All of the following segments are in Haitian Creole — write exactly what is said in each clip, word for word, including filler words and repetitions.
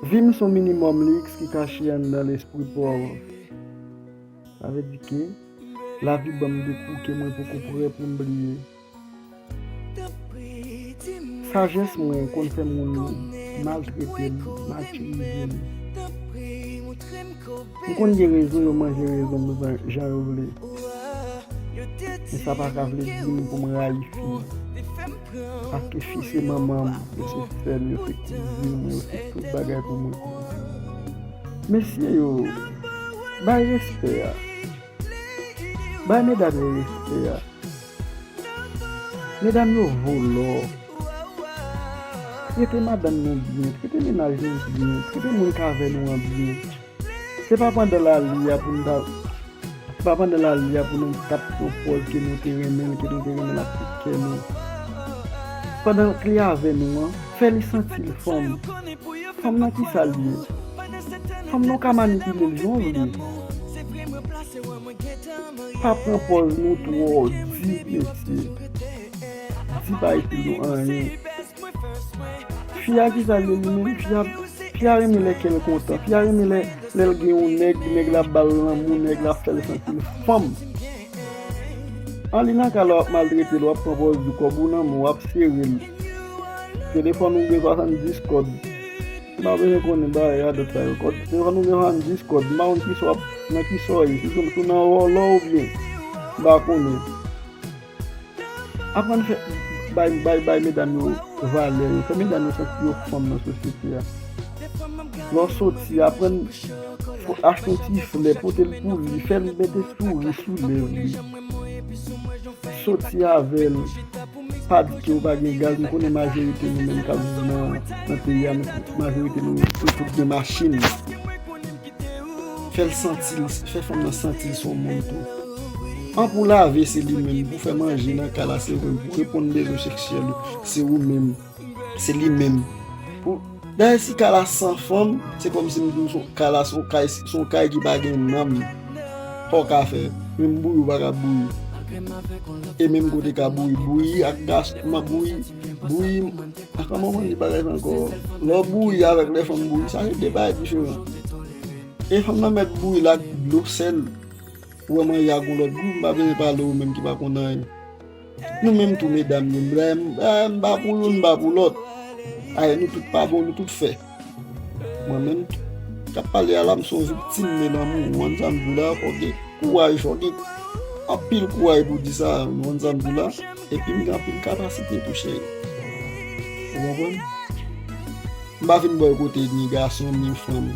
Vi m se yon minimòm liks ki kache anndan lespri pòv. Sa vle di ke lavi ban m de kou ke mwen poko prè pou m bliye. Sajès mwen konn fè moun maltrete m, matirize m. M konn gen rezon, yo manje rezon m jan, jan yo vle. Men sa pa ka vle di m pou m rayi fi. Paske fi se manman m, yo se sè m, yo se kouzin mwen, yo se tout bagay pou mwen. Mesye yo, bay respè a. Bay medam yo respè a. Medam yo vo lò. Trete madanm nou byen, trete mennaj nou byen, trete moun k avè nou an byen. Se pa pandan l ale a pou n ta, se pa pandan l ale a pou nou t ap pran pòz ke nou te renmen l, ke nou te renmen l ak tout kè nou. Pandan ke li avè nou an, fè li santi l fanm. Fanm nan kisa l ye? Fanm nan w ka manipile l jan w vle. Pa pran pòz nou twò di, mesye. Di pa itil nou anyen. Fi a kisa l ye li menm? Fi a, fi a renmen lè kè l kontan. Fi a renmen lè, lè l gen yon nèg, nèg la ba l lanmou, nèg la fè l santi l fanm. An li nan ka lè w ap maltrete l, w ap pran pòz di kòb ou nan men w, w ap sere l. Telefòn ou gen swasanndis kòb. M pa bezwen konnen bagay radòt sa yo. Kòb, telefòn ou gen swasanndis kòb. M pa konn kisa w ap, nan kisa w ye. Si w, si w nan wòlò oubyen. M pa konnen. Aprann fè, bay, bay, bay medam yo valè yo. Fè medam yo santi yo fanm nan sosyete a. Lè w soti, aprann achte yon ti flè, pote l pou li, fè l mete souri sou lèv li. Soti avè l. Pa di ke ou pa gen gaz. M konnen majorite nou menm k ap viv nan, nan peyi a, nou, majorite nou, nou tout gen machin. Fè l santi l, fè fanm nan santi l se yon moun tou. An pou lave, se li menm. Pou fè manje nan kay la, se li menm. Pou reponn bezwen seksyèl ou, se ou menm. Se li menm. Pou, dayè, si kay la san fanm, se kòmsi m di w, se yon, kay la se yon kay, se yon kay ki pa gen nanm. Sa w ka fè? Menm bouyi, ou pa ka bouyi. E menm kote ka bouyi. Bouyi ak gason, m ap bouyi, bouyi, a kòman mwen di bagay sa ankò? Lè w bouyi avèk lè fanm bouyi, sa se de bagay diferan. E fanm nan mèt bouyi l ak dlo sèl. Ou wè mwen y a gon lòt gou, m pa bezwen pale ou menm ki pa konn anyen. Nou menm tou medam yo, m, m, m pa pou youn, m pa pou lòt. Ayè nou tout pa bon, nou tout fè. Mwen menm k ap pale a la, m se yon viktim de lanmou. Ou konn sa m di w la, fò w gen kouraj, fò w gen anpil kouraj pou w di sa, ou konn sa m di w la. Epi m gen anpil kapasite tou, cheri. Ou konprann? M pa vin bòykote ni gason, ni fanm.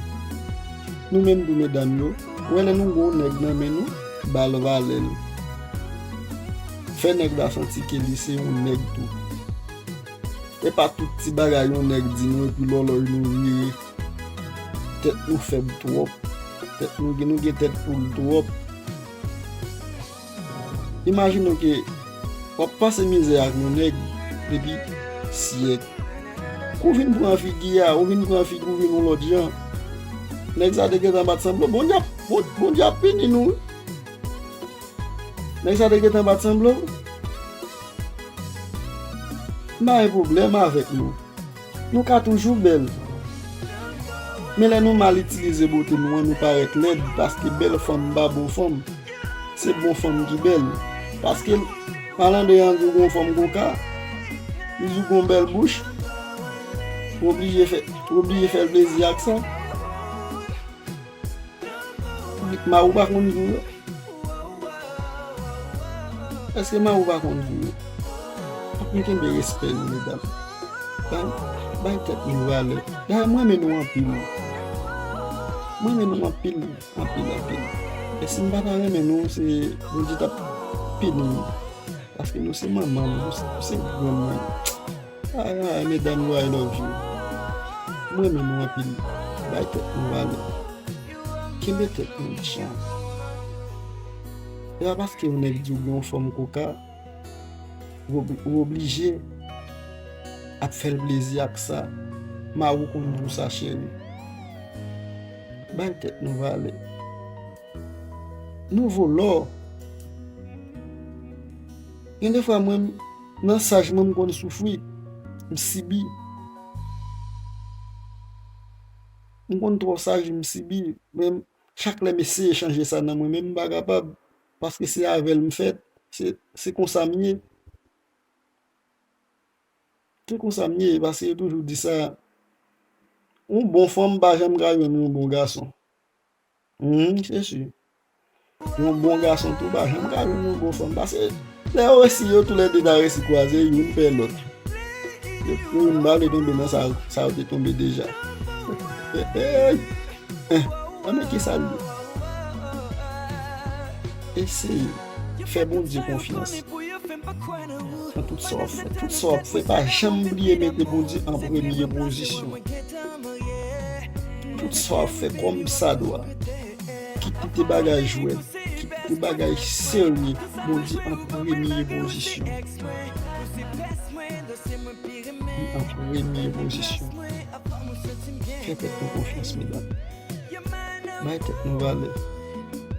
Nou menm tou medam yo, ou wè lè nou gen yon nèg nan men nou, ba l valè l. Fè nèg la santi ke li se yon nèg tou. E pa tout ti bagay yon nèg di nou epi lòlòy nou vire. Tèt nou fèb twòp. Tèt nou gen, nou gen tèt poul twòp. Imajine w ke w ap pase mizè ak yon nèg depi syèk. Kou vin pran figi a, ou vin pran figi, ou vin yon lòt jan. Nèg sa te gentan bat sanble w, Bondye ap, Bon-, Bondye ap pini nou wi. Nèg sa te gentan bat sanble w. M pa gen pwoblèm avèk nou. Nou ka toujou bèl. Men lè nou mal itilize bote nou an, nou parèt lèd, paske bèl fanm pa bon fanm. Se bon fanm ki bèl. Paske malandren an di w gon fanm koka, li di w gon bèl bouch, ou oblije fè, ou oblije fè l plezi ak sa. Mari w pa konn di w yo? Èske mari w pa konn di w yo? Fòk nou kenbe respè nou, medam. Bay, bay tèt nou valè. Dayè, mwen renmen nou anpil. Mwen renmen nou anpil, anpil, anpil. E si m pa ta renmen nou, se Bondye t ap pini nou. Paske nou se manman m, nou se, nou se grann mwen. Ay, ay, medam yo, I love you. Mwen renmen nou anpil. Bay tèt nou valè. Kenbe tèt nou djanm. E pa paske yon nèg di w gen yon fanm koka, ou ob-, ou oblije ap fè l plezi ak sa. Mari w konn di w sa, cheri. Bay tèt nou valè. Nou vo lò. Gen de fwa mwen, nan saj mwen, m konn soufri. M sibi. M konn twò saj, m sibi. Men chak lè m eseye chanje sa nan mwen, men m pa kapab. Paske se avè l m fèt. Se, se konsa m ye. Se konsa m ye, paske yo toujou di sa. Yon bon fanm pa janm ka jwenn yon bon gason. Hm, se si. Yon bon gason tou pa janm ka jwenn yon bon fanm. Paske lè yo resi, yo toulède ta resi kwaze, youn pè lòt. Yo, yo youn pa vle tonbe nan sa, sa yo te tonbe deja. Ann, men ki sa l ye? Eseye fè Bondye konfyans nan tout sa w ap fè. Tout sa w ap fè, pa janm bliye mete Bondye an premye pozisyon. Tout sa w ap fè kòm sa dwa. Kit kite bagay jwèt, kit kite bagay serye, Bondye an premye pozisyon. Li an premye pozisyon. Fè tèt nou konfyans, medam. Bay tèt nou valè.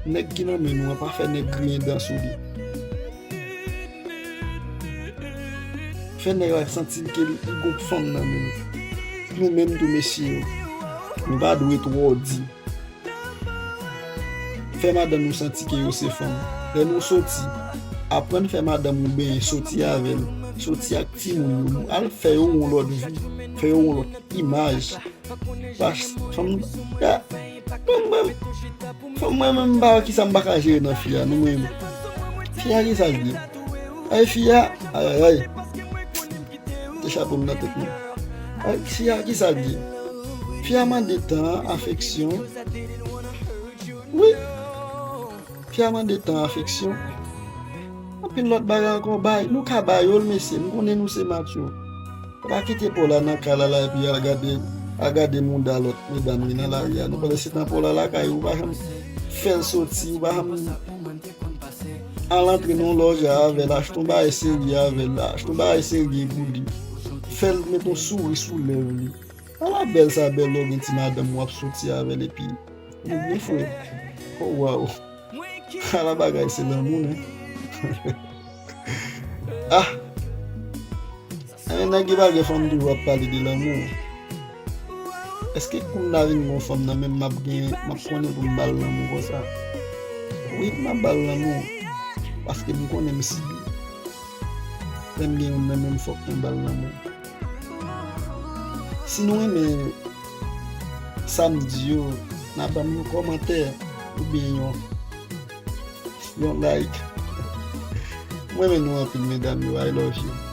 Nèg ki nan men nou an, pa fè nèg griyen dan sou li. Fè nèg la santi ke li gon fanm nan men l. Nou menm tou, mesye yo, nou pa dwe twò di. Fè madanm nou santi ke yo se fanm. Lè nou soti, aprann fè madanm ou benyen, soti avè l, soti ak timoun yo, al fè yo yon lòt vi, fè yo yon lòt imaj. Pas, fanm, ya, fanm mwen, fanm mwen menm, m pa wè kisa m pa ka jere nan fi a, non, mwen. Fi a, kisa l ye? Ay, fi a, ay, ay, ay. Te chapo m nan tèt mwen. Ay, fi a, kisa l ye? Fi a mande tan, afeksyon. Wi. Fi a mande tan, afeksyon. Anpil lòt bagay ankò, bay, nou ka ba yo l, mesye. M konnen nou se matyo. Pa kite Paula nan kay la, la, epi al gade, al gade mouda lòt medam yo nan lari a. Nou panse se tan Paula lakay ou, pa janm fè l soti, ou pa janm al antre nan yon lòj avè l, achte yon bagay serye avè l, achte yon bagay serye pou li. Fè l met yon souri sou lèv li. Ala bèl sa bèl lè w gen ti madanm w ap soti avè l epi ou byen fre. Oh, waw. Ala bagay se lanmou, non. Ah! Enben, nèg ki pa gen fanm toujou ap pale de lanmou. Èske kou m ta vin gen yon fanm nan men m, m ap gen, m ap konnen pou m ba l lanmou konsa? Wi, m ap ba l lanmou. Paske m konnen m sibi. Lè m gen youn nan men m, fòk mwen ba l lanmou. Si nou renmen sa m di yo, n a ban m yon kòmantè oubyen yon, yon like. Mwen renmen nou anpil, medam yo. I love you.